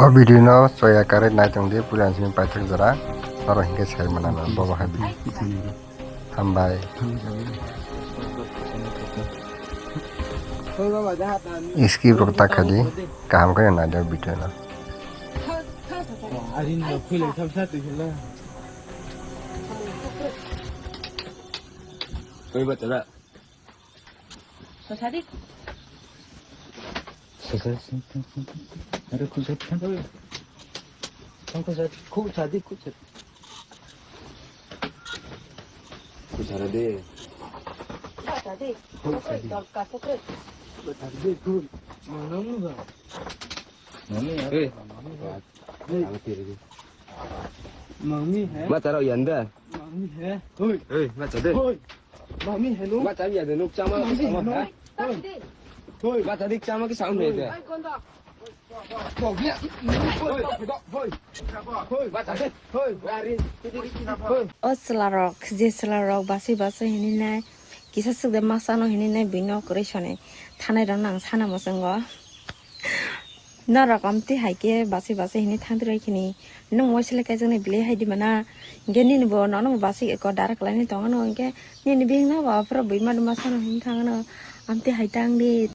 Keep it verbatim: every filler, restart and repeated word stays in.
O video no choya karwi naitung di, puila simi paithak jora, oro hinkhe sai manano, bobo hai video. Hambai. Skip rok ta khadi, kaham khe naidi o video no. Koi ba tara. Sosadi. Sosadi. Are khusat. Khusat. Khusadi, khusat. Khusara de. Khusadi. Khusadi. Khusadi. Khusadi. Mami, hey. Mami hai. Ma tara yanda. Mami hai. Hoi. Hey, ma tara de. Hoi. Mami hello. Ma tara yanda nuk chama. Mami hello. Hoi. Hoi. Ma tara dik chama ki sound hai de. Hoi. Hoi. Ma tara de. Hoi. Hoi. O chwlarok, je chwlarok basui basui hinwi nai, kisa swk de ma chano hinwi nai, buino kwrwi soni thanai rok nang sana mwchwngo. Norok amtwi hai khe basui basui hinwi thangtwrwi khini, nwng waisle kaijaknai belai hai di mana, hinkhe nini bo nono bo basui eko dara kwlainai tongo, hinkhe nini bihikno bo aphuru buima duma sano hinwi thangno, amtwi hai tang di.